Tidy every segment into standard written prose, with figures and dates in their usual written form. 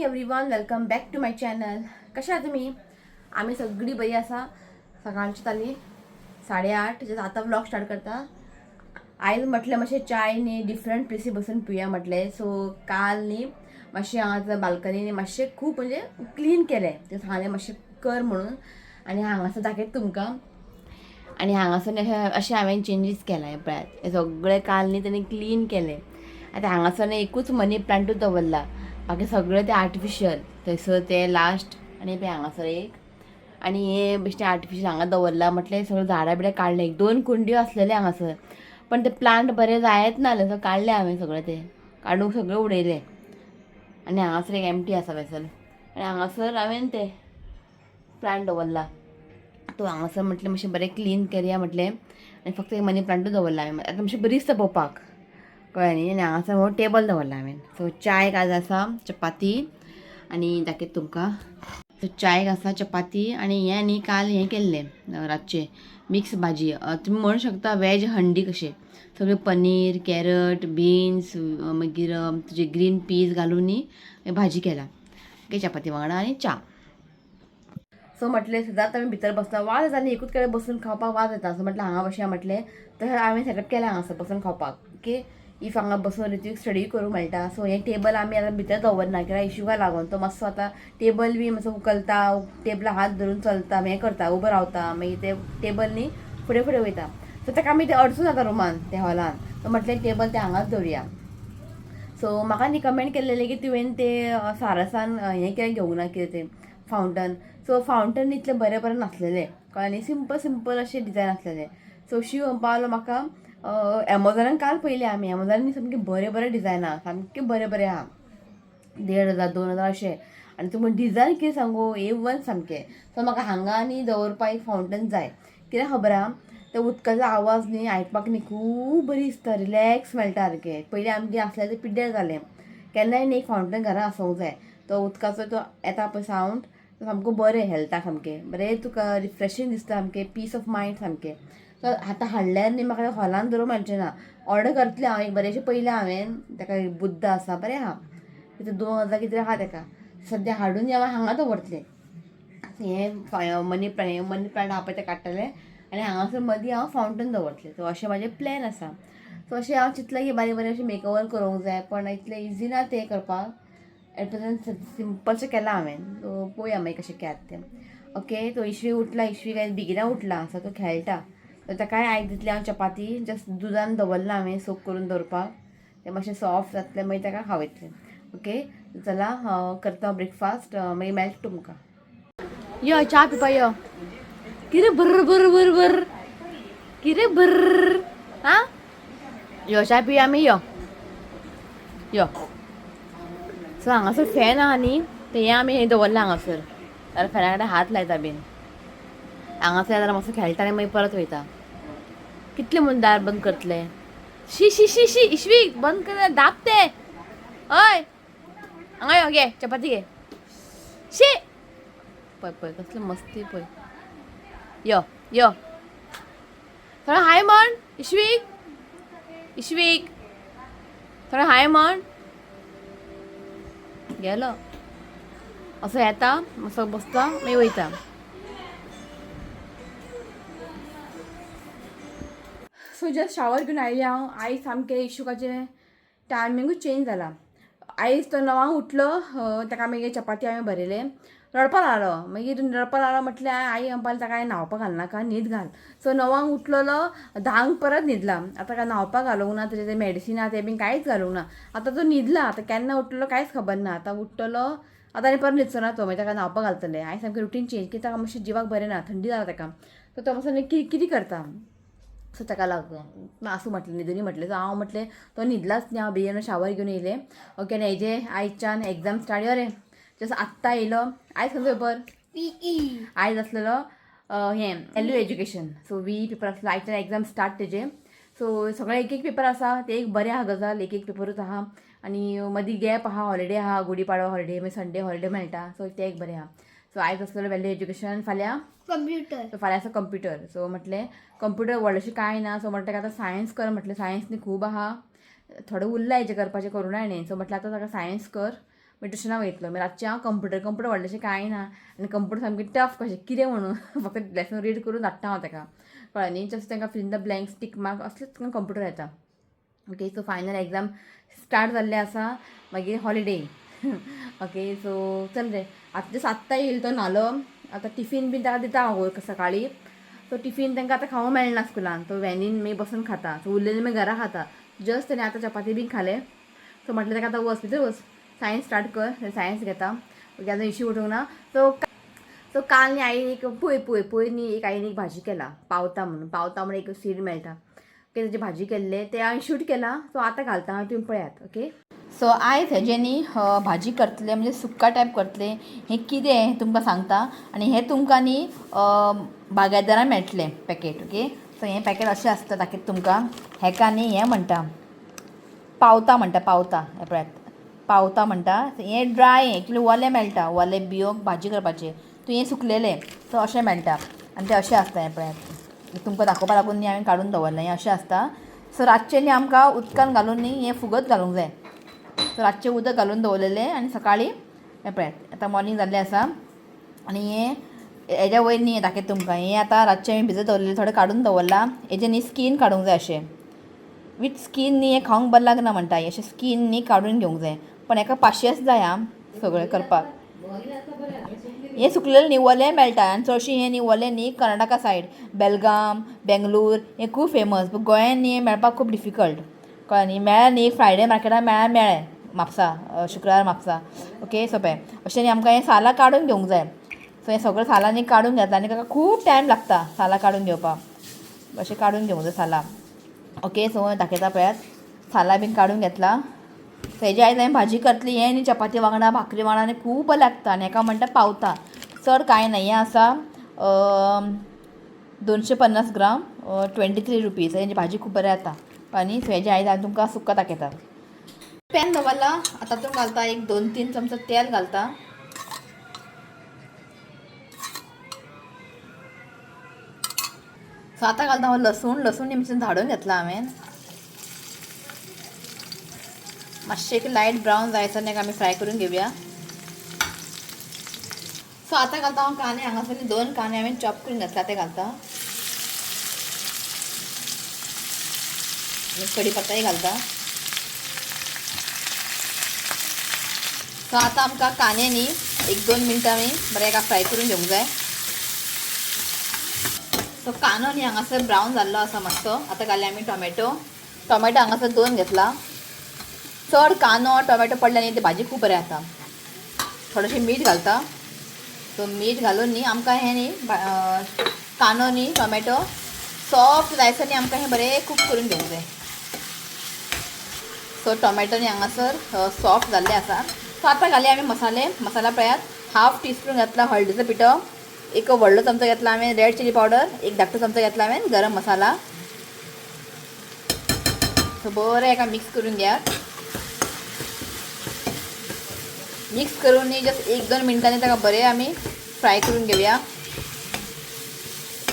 Everyone, welcome back to my channel. कशा आहात तुम्ही? आम्ही सगळी बरी आसा. सकाळची जाली 8:30. जस्ट आतां व्लॉग स्टार्ट करता. आयज म्हटलें मातशें चाय न्ही डिफरंट प्लेसी बसून पिवया म्हटलें. सो काल न्ही मातशें हांगा बाल्कनी मातशें खूब म्हणजे क्लीन केलें, ते सांगलें मातशें कर म्हणून. आनी हांगासर दाखयता तुमकां. आनी हांगासर अशें अशें हांवें चेंजीस केला. हें पळयात, हें सगळें काल न्ही तेणी क्लीन केलें. आतां हांगासर न्ही एकूच मनी प्लांटूच दवरला, बाकी सगळें तें आर्टिफिशियल. थंयसर तें लास्ट आनी पळय हांगासर एक आनी हें बेश्टें आर्टिफिशियल हांगा दवरलां. म्हटलें सगळें झाडां बिडां काडलें. एक दोन कुंड्यो आसलेले हांगासर, पण ते प्लांट बरे जायत नासले, सो काडले हांवें सगळें. ते काडून सगळें उडयलें. आनी हांगासर एक एमटी आसा वेसल आनी हांगासर हांवें ते प्लांट दवरला. तो हांगासर म्हटलें मातशें बरें क्लीन करया म्हटलें आनी फक्त एक मनी प्लांटूच दवरला हांवें. आतां मातशें बरी दिसता पळोवपाक, कळ्ळें न्ही? आनी हांगासर हो टेबल दवरला हांवें. सो चायक आज आसा चपाती आनी दाखयता तुमकां. सो चायक आसा चपाती आनी हें आनी काल हें केल्लें रातचें मिक्स भाजी. तुमी म्हणू शकता वेज हंडी कशें. सगळें पनीर, कॅरट, बीन्स, मागीर तुजे ग्रीन पीस घालून न्ही भाजी केला. ओके, चपाती वांगडा आनी च्या. सो म्हटलें सदांच आमी भितर बसता, वाज येता न्ही, एकूच कडेन बसून खावपाक वाज येता. सो म्हटलें हांगा बसया म्हटलें. तशें हांवें सेटअप केलां हांगासर बसून खावपाक. ओके, if हांगा बसून ऋत्वीक स्टडी करूंक मेळटा. सो हें टेबल आमी आतां भितर दवरना, कित्याक इशुका लागून तो मातसो आतां टेबल बी मातसो उखलता, टेबला हात धरून चलता, हें करता, उबो रावता, मागीर ते टेबल न्ही फुडें फुडें वयता. सो ताका आमी ते अडचून जाता रुमान, ते हॉलान. सो म्हटलें टेबल ते हांगाच दवरुया. सो म्हाका न्ही कमेंट केल्लेले की तुवें ते सारसान हें कित्याक घेवंक ना, कितें तें फावंटन. सो फावंटन इतलें बरें बरें नासलेलें, कळ्ळें न्ही? सिंपल सिंपल अशें डिजायन आसलेलें. सो शिव म्हणपा लागलो म्हाका एमॅझॉनान काल पयलें आमी, एमॅझॉनान सामकें बरें बरें डिजायन आहा, सामकें बरें बरें आहा, 1500 2000 अशें. आनी तुमकां डिजायन कितें सांगू, ए वन सामकें. सो म्हाका हांगा न्ही दवरपाक एक फावंटन जाय, कित्याक खबर आहा, ते उदकाचो आवाज न्ही आयकपाक न्ही खूब बरी दिसता, रिलॅक्स मेळटा सारकें. पयलीं आमगेर आसलें तें पिड्ड्यार जालें. केन्नाय न्ही एक फावंटन घरान आसूंक जाय. तो उदकाचो तो येता पळय सावंड, तो सामको बरें हेल्थाक, सामकें बरें तुका रिफ्रेशींग दिसता, सामकें पीस ऑफ मायंड सामकें. सो आतां हाडल्यार न्ही म्हाका हॉलान दवरूंक मेळचें ना. ऑर्डर करतलें हांव एक बरेंशें. पयलें हांवें ताका बुद्ध आसा, बरें आहा, कितें 2000 कितें आहा ताका. सद्या हाडून हांव हांगा दवरतलें. हें मनी प्लांट, मनी प्लांट आहा पळय तें काडटलें आनी हांगासर मदीं हांव फावंटन दवरतलें. सो अशें म्हाजें प्लॅन आसा. सो अशें हांव चिंतलां की बारीक बारीक अशें मेकओवर करूंक जाय, पण इतलें इजी ना तें करपाक. एट प्रेजंट सिंपलशें केलां हांवें. सो पळोवया मागीर कशें केलां तें. ओके, तो इशवी उठला. इशवी काय बेगिना उठला, सो तो खेळटा. सो ताकाय आयज दितलें हांव चपाती. जस्ट दुदान दवरलां हांवें सोक करून दवरपाक, तें मातशें सॉफ्ट जातलें, मागीर ताका खावयतलें. ओके, चला करता ब्रेकफास्ट, मागीर मेळटा तुमकां. यो च्या पिवपा यो. कितें बर्र बर्र बर्र बर्र, कितें बर्र? आं, यो च्या पिया आमी, यो यो. सो हांगासर फॅन आहा न्ही, ते हें आमी हें दवरलां हांगासर, जाल्यार फॅना कडेन हात लायता बीन. हांगासर जाल्यार मातसो खेळटा आनी मागीर परत वयता. कितले म्हूण दार बंद करतले? शी शी शी शी, इश्वीक बंद कर, दाब ते. हय, हांगा यो, घे चपाती घे. शी, पळय पळय कसले मस्ती पळय. यो यो, थोडो हाय म्हण इश्वीक. इश्वीक, थोडो हाय म्हण. गेलो. असो येता, मातसो बसता, मागीर वयता. सो जस्ट शावर घेवन आयलें हांव. आयज सामकें इशुकाचें टायमिंगूच चेंज जाला. आयज तो 9 उठलो, ताका मागीर चपाती हांवें भरयलें, रडपा लागलो. मागीर रडपा लागलो म्हटल्यार आई म्हणपाक ताका न्हांवपाक घालनाका, न्हीद घाल. सो 9 उठलेलो, 10 परत न्हिदला. आतां काय न्हांवपाक घालूंक ना, तेजें तें मेडिसिन आहा तें बीन कांयच घालूंक ना. आतां तो न्हिदला, आतां केन्ना उठलो कांयच खबर ना. आतां उठ्ठलो आतां आनी परत न्हिदचो ना तो, मागीर ताका न्हांवपाक घालतलें. आयज सामकें रुटीन चेंज, कित्याक ताका मातशें जिवाक बरें ना, थंडी जाला ताका. सो तो मातसो कितें करता, सो ताका लागून आसूं म्हटलें, न्हिदुनी म्हटलें. सो हांव म्हटलें तो न्हिदलाच न्ही, हांव बेगीन शावर घेवन येयलें. ओके, आनी हेजे आयच्यान एग्जाम स्टार्ट यो रे. जस्ट आत्तां येयलो. आयज खंयचो पेपर? आयज आसलेलो हें value education. So V paper आसलो. आयच्यान एग्जाम स्टार्ट तेजे. सो सगळे एक एक पेपर आसा, ते एक बरें आहा गजाल, एक एक पेपरूच आहा आनी मदीं गॅप आहा, हॉलिडे आहा, गुडी पाडवा हॉलिडे, मागीर संडे हॉलिडे मेळटा. सो तें एक बरें आहा. सो आयज आसलेलो व्हॅल्यू एज्युकेशन, फाल्यां कंप्युटर. सो फाल्यां आसा कंप्युटर. सो म्हटलें कंप्युटर व्हडलेशें कांय ना. सो म्हणटा आतां सायन्स कर म्हटलें. सायन्स न्ही खूब आहा, थोडें उरलां हेजें करपाचें, करूं ना न्ही. सो म्हटलें आतां ताका सायन्स कर, मागीर ट्युशनाक वयतलो. मागीर रातचें हांव कंप्युटर कंप्युटर व्हडलेंशें कांय ना आनी कंप्युटर सामकें टफ कशें कितें म्हणून फक्त लेसन रीड करून धाडटा हांव ताका, कळ्ळें न्ही. जस्ट तांकां fill in the blanks tick mark असलेच तांकां कंप्युटर येता. Okay, so final exam start जाल्ले आसा, मागीर हॉलिडे. ओके, सो चल रे, आतां जस्ट आत्तां येयलो तो न्हालो, आतां टिफीन बीन ताका दिता हांव सकाळीं. सो टिफीन तांकां आतां खावंक मेळना स्कुलान, सो व्हॅनीन मागीर बसून खाता, सो उरलेलें मागीर घरा खाता. जस्ट तेणें आतां चपाती बीन खालें. सो म्हटलें ताका आतां वच भितर वच, सायन्स स्टार्ट कर, सायन्स घेता. ओके, आजून इशू उठूंक ना. सो सो काल न्ही आईन एक पयर पयर पयर न्ही एक आईन एक भाजी केला पावता म्हणून, पावता म्हणून एक सीड मेळटा. ओके, ताजी भाजी केल्ले ते हांवें शूट केला, सो आतां घालता हांव, तुमी पळयात. ओके, सो आयज हेजें न्ही भाजी करतले, म्हणजे सुक्का टायप करतले. हें कितें तुमकां सांगता आनी हें तुमकां न्ही बागायतदारान मेळटलें पॅकेट. ओके, सो हें पॅकेट अशें आसता, दाखयता तुमकां. हेका न्ही हें म्हणटा पावता म्हणटा, पावता हें पळयात, पावता म्हणटा. हें ड्राय एक्चुली वोलें मेळटा, वोलें बियो भाजी करपाचें, तूं हें सुकलेलें, सो अशें मेळटा आनी तें अशें आसता. हें पळयात, तुमकां दाखोवपा लागून न्ही हांवें काडून दवरलें. हें अशें आसता. सो रातचें न्ही आमकां उदकान घालून न्ही हें फुगत घालूंक जाय. सो रातचें उदक घालून दवरलेलें आनी सकाळीं हें पळयात आतां मॉर्निंग जाल्लें आसा. आनी हें हेज्या वयर न्ही दाखयता तुमकां, हें आतां रातचें हांवें भिजत दवरलेलें, थोडें काडून दवरलां. हेजें न्ही स्कीन काडूंक जाय, अशें वीथ स्कीन न्ही हें खावंक बरें लागना म्हणटा, अशें स्कीन न्ही काडून घेवंक जाय. पण हेका पाशयेंस जाय आं सगळें करपाक. हें सुकलेलें न्ही वोलें मेळटा आनी चडशें हें न्ही वोलें न्ही कर्नाटका सायड, बेलगाम, बेंगलोर हें खूब फेमस. पूण गोंयान न्ही हें मेळपाक खूब डिफिकल्ट, कळ्ळें न्ही. मेळ्ळें न्ही फ्रायडे मार्केटान मेळ्ळें मेळ्ळें म्हापसा, शुक्रार म्हापसा. ओके, सोंपें अशें न्ही आमकां हें सालां काडून घेवंक जाय. सो हें सगळें सालां न्ही काडून घेतला आनी ताका खूब टायम लागता सालां काडून घेवपाक, अशें काडून घेवंक जाय सालां. ओके, सो दाखयता पळयात, सालां बीन काडून घेतला. सो हेजी आयज हांवें भाजी करतली. हें न्ही चपाती वांगडा भाकरी वांगडा आनी खूब बरें लागता. आनी हेका म्हणटा पावता, चड कांय ना. हें आसा 250 ग्राम, 23 रुपीज. हेजी भाजी खूब बरें जाता. आनी सो हेजी आयज हांवें तुमकां सुक्का दाखयता. पॅन दवरला, आतां तातूंत घालता एक 2-3 चमचो तेल घालता. सो आतां घालता हांव लसूण. लसूण मातशें धाडून घेतला हांवें, मातशें एक लायट ब्रावन जायसर ताका आमी फ्राय करून घेवया. सो आतां घालता हांव कांदे. हांगासर 2 कांदे हांवें चॉप करून घेतला ते घालता, आनी कडी पत्ताय घालता. सो आतां आमकां कांदे न्ही 1-2 मिनटां आमी बरें एका फ्राय करून घेवंक जाय. सो कांदो न्ही हांगासर ब्रावन जाल्लो आसा मातसो. आतां घालया आमी टोमॅटो. टोमॅटो हांगासर 2 घेतला. चड कांदो टोमॅटो पडल्या न्ही ते भाजी खूब बरें जाता. थोडेशें मीठ घालता. सो मीठ घालून न्ही आमकां हें न्ही कांदो न्ही टोमॅटो सॉफ्ट जायसर न्ही आमकां हें बरें कूक करून घेवंक जाय. सो टोमॅटो न्ही हांगासर सॉफ्ट जाल्ले आसा. सो आतां घालया आमी मसाले. मसाला पळयात, 1/2 टीस्पून घातला हळदीचो पिठो, एक व्हडलो चमचो घेतला हांवें रेड चिली पावडर, एक धाकटो चमचो घेतला हांवें गरम मसाला. सो बरें एका मिक्स करून घेयात. मिक्स करून न्ही जस्ट 1-2 मिनटांनी ताका बरें आमी फ्राय करून घेवया.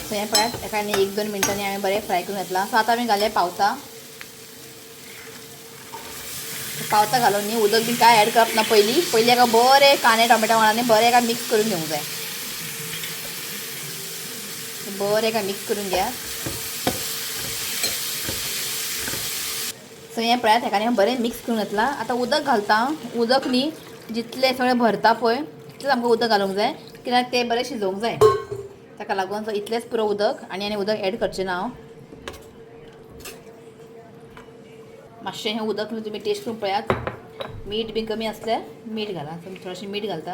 सो हें पळयात, एका न्ही 1-2 मिनटांनी हांवें बरें फ्राय करून घेतला. सो आतां आमी घालया पावता. पावता घालून न्ही उदक बीन कांय एड करप ना. पयलीं पयलीं एका बरें कांदे टोमॅटो वांगडा न्ही बरें एका मिक्स करून घेवंक जाय. बरें एका मिक्स करून घेयात. सो हें पळयात, हेका न्ही बरें मिक्स करून घेतला. आतां उदक घालता. उदक न्ही जितलें सगळें भरता पळय तितलेंच आमकां उदक घालूंक जाय, कित्याक तें बरें शिजोवंक जाय. ताका लागून सो इतलेंच पुरो उदक, आनी आनी उदक एड करचें ना हांव. मातशें हें उदक न्ही तुमी टेस्ट करून पळयात. मीठ बी कमी आसल्यार मीठ घाला, तुमी थोडेशें मीठ घालता.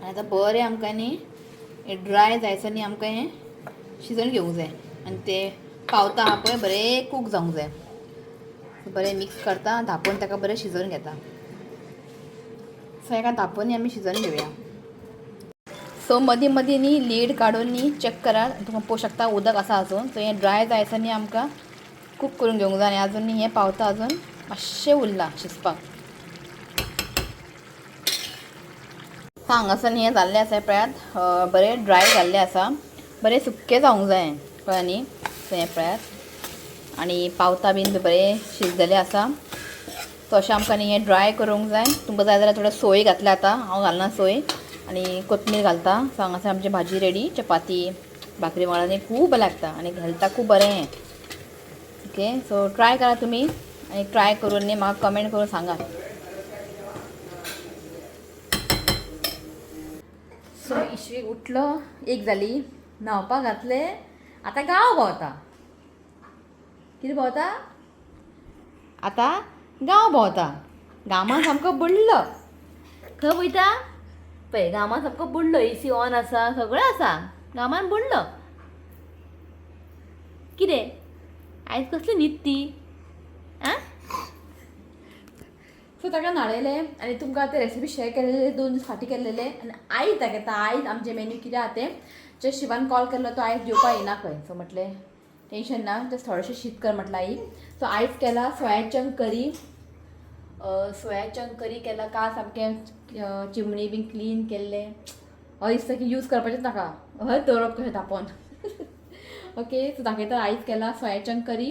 आनी आतां बरें आमकां न्ही हें ड्राय जायसर न्ही आमकां हें शिजोवन घेवंक जाय. आनी तें पावता आहा पळय बरें कूक जावंक जाय. बरें मिक्स करता, धांपून ताका बरें शिजोवन घेता. सो हेका धांपून आमी शिजोवन घेवया. सो मदीं मदीं न्ही लीड काडून न्ही चॅक करात, तुमकां पळोवंक शकता उदक आसा अजून. सो हें ड्राय जायसर न्ही आमकां कूक करून घेवंक जाय. आनी अजून न्ही हें पावता अजून मातशें उरलां शिजपाक. हांगासर न्ही हें जाल्लें आसा पळयात, बरें ड्राय जाल्लें आसा, बरें सुक्कें जावंक जाय, कळ्ळें न्ही. सो हें पळयात, आनी पावता बीन बरें शिजलेलें आसा. सो अशें आमकां न्ही हें ड्राय करूंक जाय. तुमकां जाय जाल्यार थोडो सोय घातल्या आतां, हांव घालना सोय, आनी कोथमीर घालता. सो हांगासर आमची भाजी रेडी. चपाती भाकरी वांगडा न्ही खूब बरें लागता आनी हेल्थाक खूब बरें हें. ओके, सो ट्राय करा तुमी आनी ट्राय करून न्ही म्हाका कमेंट करून सांगा. सो इशवी उठलो, एक जाली, न्हांवपाक घातले, आतां गांव भोंवता. कितें भोंवता आतां? गांव भोंवता. गामान सामको बुडलो. खंय वयता पळय, गामान सामको बुडलो. एसी ऑन आसा, सगळें आसा, गामान बुडलो. कितें आयज कसली न्हीद ती आं? सो ताका न्हाणयलें आनी तुमकां ते रेसिपी शेअर केलेले 2 दीस फाटीं केल्लेले आनी आयज दाखयता आयज आमचें मेन्यू कितें आहा तें. जे शिवान कॉल केल्लो, तो आयज जेवपा येना खंय. सो म्हटलें टेंशन ना, जस्ट थोडेशें शीत कर म्हटलें आई. सो आयज केला soya chunk curry. Soya chunk curry केला. काल सामकें चिमणी बीन क्लीन केल्लें. हय दिसता की यूज करपाचेंच नाका, हय दवरप कशें तापोवन. ओके, सो दाखयता आयज केला सोया चंक करी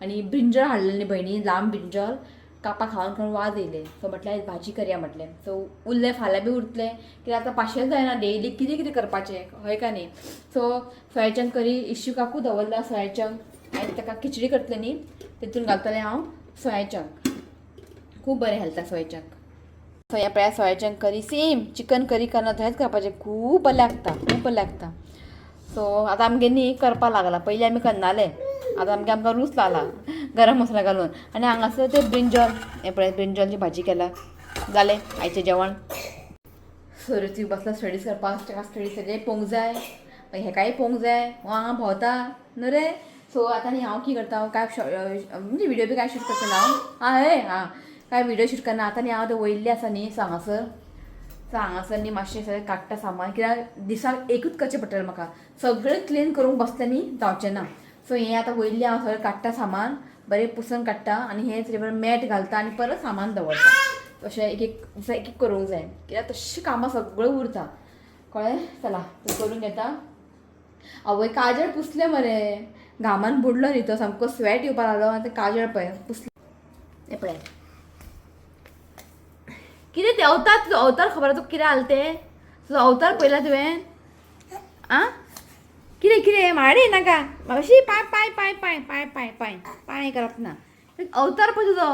आनी ब्रिंजल हाडलें न्ही भयणी, लांब ब्रिंजल. कापां खावन खावन वाज येयले. सो म्हटलें आयज भाजी करया म्हटलें. सो उरलें, फाल्यां बी उरतलें, कित्याक आतां पाशेंच जायना डेली कितें कितें करपाचें, हय का न्ही? सो सोया चंक करी इश्युकाकूय दवरला सोया चंक. आयज ताका खिचडी करतलें न्ही, तितून घालतलें हांव सोया चंक. खूब बरें हेल्थाक सोया चंक. सो ह्या पळया soya chunk curry, same chicken curry करना तशेंच करपाचें. खूब बरें लागता, खूब बरें लागता. सो आतां आमगे न्ही करपाक लागला. पयलीं आमी करनाले, आतां आमगे आमकां रूच लागला गरम मसाला घालून. आनी हांगासर ते ब्रिंजॉल, हें पळय, ब्रिंजॉलची भाजी केला. जालें आयचें जेवण. सो ऋत्विक बसला स्टडीज करपाक. ताका स्टडीज तेजे पळोवंक जाय, मागीर हेकाय पळोवंक जाय. हो हांगा भोंवता न्हू रे. सो आतां न्ही हांव कितें करता, काय म्हणजे व्हिडियो बी काय शूट करता ना हांव. आं हय आं, काय व्हिडियो शूट करना आतां न्ही हांव. तें वयल्लें आसा न्ही, सो हांगासर, सो हांगासर न्ही मातशें सगळें काडटा सामान, कित्याक दिसाक एकूच करचें पडटलें म्हाका. सगळें क्लीन करूंक बसलें न्ही जावचें ना. सो हें आतां वयलें हांव सगळें काडटा सामान, बरें पुसून काडटा आनी हें बरें मॅट घालता आनी परत सामान दवरता. अशें एक एक दिसा एक एक करूंक जाय, कित्याक तशें कामां सगळें उरता, कळ्ळें? चला तें करून घेता. आवय, काजळ पुसलें मरे, घामान बुडलो न्ही तो, सामको स्वेट येवपा लागलो आनी तें काजळ पळय पुसलें. हें पळय, कितें तें अवतार? तुजो अवतार खबर आसा तुका कितें आसलें तें? तुजो अवतार पळयला तुवें? आं, कितें कितें माडी नाका मातशी. पांय पांय पांय पांय पांय पांय पांय पांय करप ना. अवतार पळय तुजो,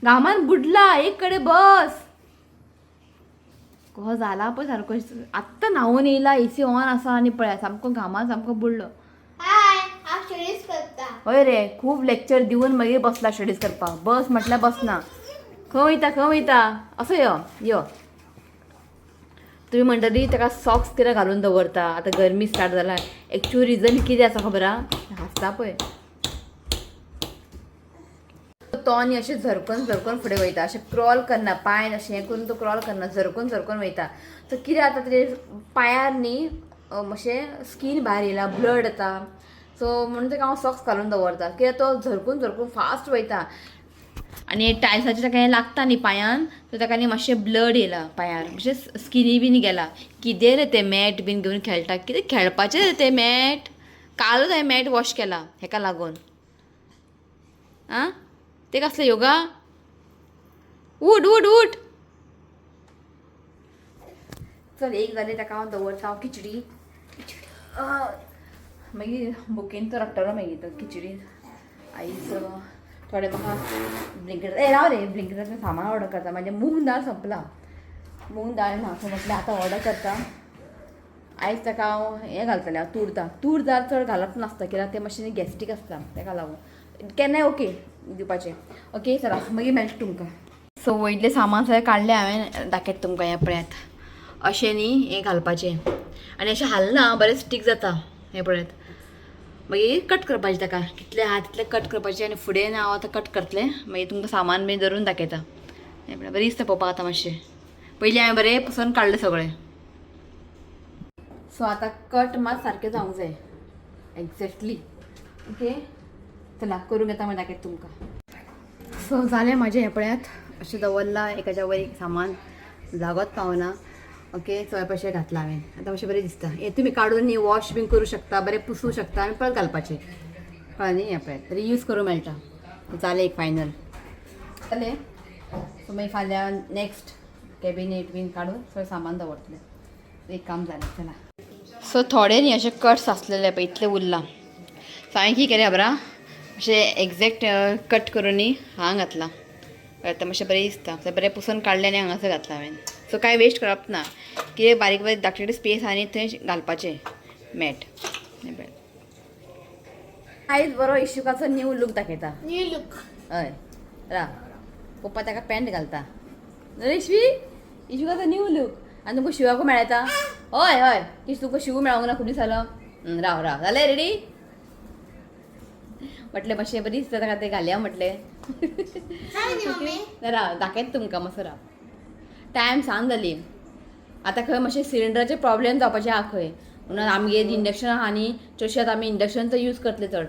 घामान बुडला. एक कडेन बस. कसो जाला पळय सारको. आत्तां न्हांवून येयला, एसी ऑन आसा आनी पळय सामको घामान सामको बुडलो. हाय, हांव स्टडीज करता. हय रे, खूब लेक्चर दिवन मागीर बसला स्टडीज करपाक. बस म्हटल्यार बसना. खंय वयता, खंय वयता? असो यो यो. तुमी म्हणटली ताका सॉक्स कित्याक घालून दवरता, आतां गरमी स्टार्ट जाला. एक्चुअल रिजन कितें आसा खबर आहा? हांसता पळय तो. आनी अशें झरकून झरकून फुडें वयता, अशें क्रॉल करना, पांय अशें हें करून तो क्रॉल करना, झरकून झरकून वयता. सो कितें जाता, तेजे पांयार न्ही मातशें स्कीन भायर येयला, ब्लड येता. सो म्हणून ताका हांव सॉक्स घालून दवरता, कित्याक तो झरकून झरकून फास्ट वयता आनी टायल्साचें ताका हें लागता न्ही पांयान. सो ताका न्ही मातशें ब्लड येयला पांयार, मातशें स्किनी बीन गेला. कितें रे तें मॅट बीन घेवन खेळटा? कितें खेळपाचें रे तें मॅट? कालूच हांवें मॅट वॉश केला हेका लागून. आं, तें कसलें योगा? उठ उठ उठ, चल. एक जालें, ताका हांव दवरता हांव खिचडी. मागीर बुकेन तो रडटलो मागीर तो खिचडी. आयज थोडे म्हाका ब्लिंकीट, ए राव रे, ब्लिंकिटाचें सामान ऑर्डर करता. म्हाजें मूंग दाळ सोंपला, मूंग दाळ ना. सो म्हटलें आतां ऑर्डर करता. आयज ताका हांव हें घालतलें हांव तूर दाळ. तूर दाळ चड घालप नासता, कित्याक तें मातशें गॅस्ट्रीक आसता, ताका लागून केन्नाय ओके दिवपाचें. ओके, चला, मागीर मेळटा तुमकां. सो वयलें सामान सगळें काडलें हांवें, दाखयता तुमकां. हें पळयात, अशें न्ही हें घालपाचें आनी अशें हालना, बरें स्टीक जाता. हें पळयात, मागीर कट करपाचें ताका, कितलें आहा तितलें कट करपाचें आनी फुडें हांव आतां कट करतलें. मागीर तुमकां सामान बीन धरून दाखयता. हें पळय, बरें दिसता पळोवपाक आतां मातशें. पयलीं हांवें बरें पुसून काडलें सगळें. सो आतां कट मात सारकें जावंक जाय एक्झॅक्टली. ओके, चला करूंक येता, मागीर दाखयता तुमकां. सो जालें म्हाजें. हें पळयात, अशें दवरलां एकाच्या वयर एक सामान, जागोच पावना. ओके, सो पयशे घातला हांवें, आतां मातशें बरें दिसता. हें तुमी काडून न्ही वॉश बीन करूं शकता, बरें पुसूं शकता आनी परत घालपाचें, कळ्ळें न्ही? हें पळयात, रियूज करूं मेळटा. जालें एक फायनल. जालें. सो मागीर फाल्यां नेक्स्ट कॅबिनेट बीन काडून सगळें सामान दवरतलें. एक काम जालें, चला. सो थोडे न्ही अशे कट्स आसलेले पळय, इतले उरलां. सो हांवें कितें केलें खबर आहा, अशें एग्जॅक्ट कट करून न्ही हांगा घातलां. आतां मातशें बरें दिसता. तें बरें पुसून काडलें आनी हांगासर घातलां हांवें. सो कांय वेस्ट करप ना. कितें बारीक बारीक धाकटे स्पेस आहा न्ही, थंय घालपाचें मॅट. आयज बरो इशुकाचो न्यू लूक दाखयता. New look. हय, राव, पप्पा ताका पॅन्ट घालता. इशवी, इशुकाचो न्यू लूक. आनी तुमकां शिवाकू मेळटा. हय हय, किश तुमकां शिवू मेळोंक ना खूब दीस जालो. राव राव, जालें रेडी. म्हटलें मातशें बरी दिसता ताका तें घालया म्हटलें. हाय न्ही मम्मी. राव, दाखयता तुमकां मातसो राव. टायम सांज जाली आतां. खंय मातशें सिलिंडराचे प्रॉब्लेम जावपाचे आहा खंय, म्हणून आमगेर इंडक्शन आहा न्ही, चडशें आतां आमी इंडक्शनचो यूज करतले चड.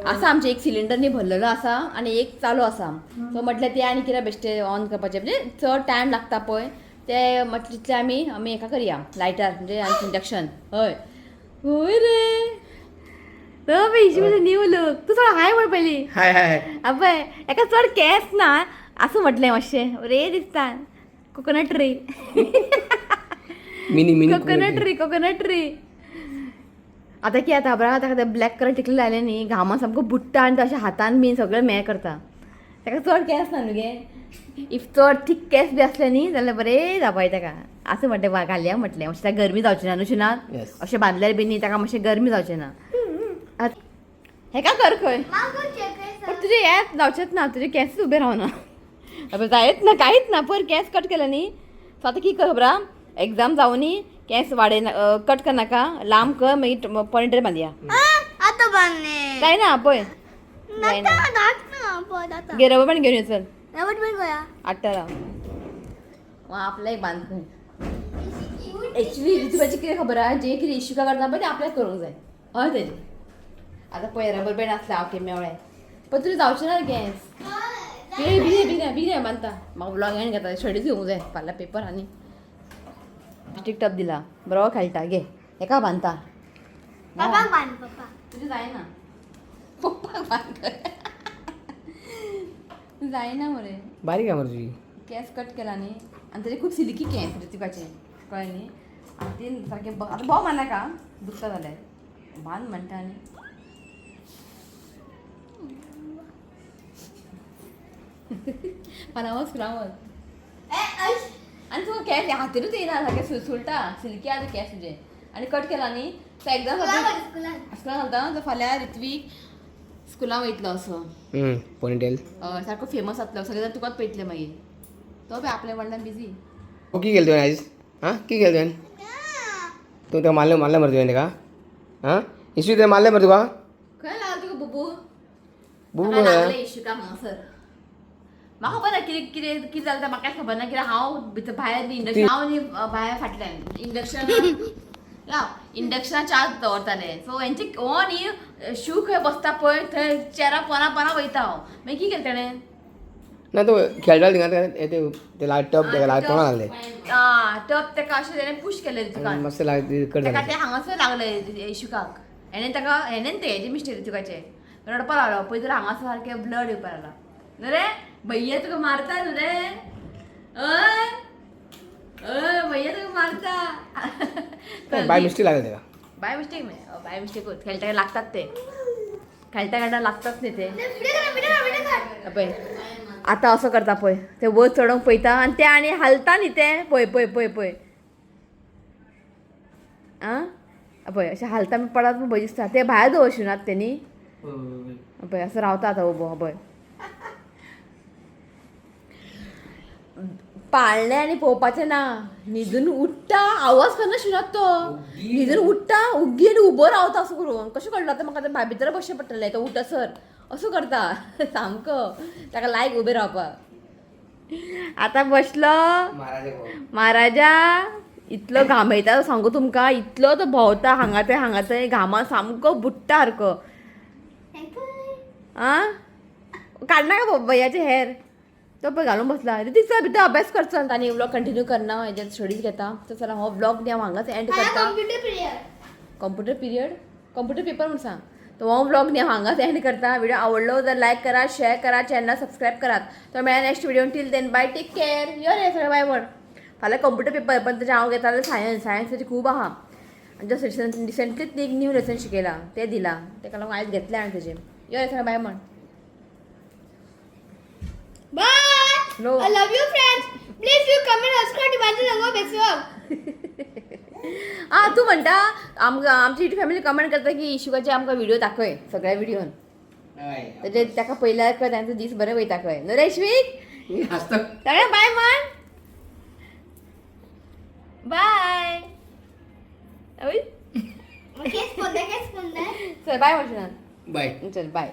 आसा आमचें एक सिलिंडर न्ही भरलेलो आसा आनी एक चालू आसा. सो म्हटलें तें आनी कितें बेश्टें ऑन करपाचें, म्हणजे चड टायम लागता पळय ते, म्हटलें तितलें आमी आमी हेका करया लायटर, म्हणजे आमचें इंडक्शन. हय हय रे, तो न्यू लूक. तूं सगळो हाय म्हण पयलीं. हाय हाय. अबय, एका चड केंस ना आसूं म्हटलें, मातशें बरें दिसता. Coconut tree. Mini mini. Coconut tree, coconut tree. आतां कितें जाता खबर आहा, ताका ते ब्लॅक कलर टिकली लायलें न्ही, घामान सामको बुडटा आनी तशें हातान बीन सगळें हें करता. ताका चड केंस ना न्हू गे. If चड थीक केंस बी आसले न्ही जाल्यार बरें जावपाचें ताका. आसूं म्हटलें, वा घालया म्हटलें, मातशें ताका गरमी जावची ना न्हू शिनात. Yes. अशें बांदल्यार बी न्ही ताका मातशें गरमी जावचें ना. हेका कर खंय. मागो चेक. पण तुजे हें जावचेंच ना, तुजे केंसच उबे रावना. अबे, जायच ना, कांयच ना. पयर केंस कट केले न्ही. सो आतां कितें कर खबर आहा, एग्जाम जावनी केंस वाडय, कट करनाका, लांब कर, मागीर पॉयंटर बांदया. आता बांदले. जायना पळय, जायना. नंतर दाट ना पळय आता. घे, रबर बँड घेवन यो, चल. रबर बँड गोया. आट्टा राव, आपल्याक एक बांद खंय. एक्चुली ऋतुबाची कितें खबर आहा, जे कितें इशुका करता पळय तें आपल्याक करूंक जाय. हय, तेजें आतां पळय रबर बँड आसलें, ओके मेवळें, पण तुजें जावचें ना केंस. बेगीन बेगीन बेगीन बेगीन बांदता. म्हाका ब्लॉग एंड घेता, स्टडीज घेवंक जाय फाल्यां पेपर. आनी प्लास्टीक टब दिला, बरो खेळटा. घे, हेका बांदता. पप्पाक बांद, पप्पा. तुजें जायना, पप्पाक बांद, जायना मरे. बारीक आहे मरे तुझी. केस कट केला न्ही आनी ताजे खूब सिल्की केंस ऋतिकाचे, कळ्ळें न्ही. आनी ते सारकें आतां भोव मारनाका, दुखता जाल्यार. बांद म्हणटा आनी फाल्यां वच स्कुलां वच. ए ऐश. आनी तुका केंस हातीरूच येयना, सारकें सुळसुळटा. सिल्की आसा केंस तुजे आनी कट केला न्ही. सो एग्जाम स्कुलान स्कुलान. स्कुलान घालता. सो फाल्यां ऋत्वीक स्कुलान वयतलो असो पोनीटेल. हय, सारको फेमस जातलो, सगळे जाण तुकाच पळयतले मागीर. तो पळय आपल्या व्हडल्यान बिजी. हो, की केलं तुवें आयज? हां, की केलं तुवें? तूं ताका मारलें, मारलें मरे तुवें ताका? हां इशू, तुवें मारलें मरे तुका? खंय लागलो तुका बुबू? बुबू. म्हाका लागलें इशुका हांगासर. म्हाका खबर ना कितें कितें कितें जालें तें, म्हाका कांयच खबर ना. कित्याक हांव भितर भायर इंडक्शन, हांव न्ही भायर फाटल्यान इंडक्शन राव, इंडक्शना चार्ज दवरतालें. सो हेंचे हो न्ही शू खंय बसता पळय थंय चेरा पोना पोना वयता हांव. मागीर कितें केलें तेणें? ना, तो खेळटालो थिंगा, ते ते लाग टब ताका लाग तोंडा लागले. आं, टब ताका अशें तेणें पूश केलें आनी ऋतुकान. मातशें लाग कट ताका जालें. तें हांगासर लागलें इशुकाक. हेणें ताका, हेणें तें हेजें मिस्टेक ऋतुकाचें. रडपा लागलो पळय जाल्यार हांगासर सारकें ब्लड येवपा लागला. न्हू रे भैया, तुका मारता न्हू रे. हय हय भैया, तुका मारता. बाय मिस्टेक लागले ताका. बाय मिस्टेक न्हय, बाय मिस्टेकूच. खेळटा लागतात ते, खेळटा खेळटा लागतात न्ही ते. व्हिडिओ काढ, व्हिडिओ काढ, व्हिडिओ काढ. पळय आतां असो करता पळय, ते वयर चडोवंक पळयता आनी ते आनी हालता न्ही ते. पळय पळय पळय पळय, आं पळय, अशें हालता पडत भंय दिसता. ते भायर दवरशिनात तेणी. पळय असो रावता आतां उबो. पळय, पाळणें आनी पळोवपाचें ना. न्हिदून उठ्ठा, आवाज करना शिनात तो. न्हिदून उठ्ठा उग्गी आनी उबो रावता असो करून. कशें कळटा आतां म्हाका, आतां भितर बसचें पडटलें. तो उठसर असो करता सामको. ताका लायक उबें रावपाक. आतां बसलो. महाराजा इतलो घामयता सांगू तुमकां, इतलो तो भोंवता हांगा थंय हांगा थंय, घामान सामको बुडटा सारको. आं, काडनाका भैयाचे हेर. तो पळय घालून बसला. ऋतिक, चल भितर अभ्यास कर चल. आनी व्लॉग कंटिन्यू करना, हेजेर स्टडीज घेता. तर चला, हो व्लॉग न्ही हांव हांगाच एंड करता. Computer period. Computer period, computer paper म्हूण सांग. तो हो व्लॉग न्ही हांव हांगाच एंड करता. व्हिडिओ आवडलो तर लायक करा, शेअर करा, चॅनला सबस्क्राईब करात. तर मेळ्या next video. Till then bye, take care. यो रे सगळें बाय म्हण. फाल्यां कंप्युटर पेपर पण तेजें हांव घेतालें सायन्स. सायन्स तेजें खूब आहा. आनी जस्ट रिसंटलीच एक न्यू लेसन शिकयला तें दिला, तेका लागून आयज घेतलें हांवें तेजें. यो रे सगळें बाय म्हण. Bye. No. I love you friends. Please you comment, subscribe to my channel. Go. आ तूं म्हणटा आमकां आमची युट्यूब फॅमिली कमेंट करता की इशुकाचे आमकां व्हिडिओ दाखय सगळ्या व्हिडियोन. तेजे ताका पयल्यार कळटा तांचो दीस बरे वयता खंय. न्हू रे इश्वीक? हासता. सगळ्या बाय म्हण. बाय. केस कोण? केस कोण? चल बाय म्हणशील. बाय. चल बाय.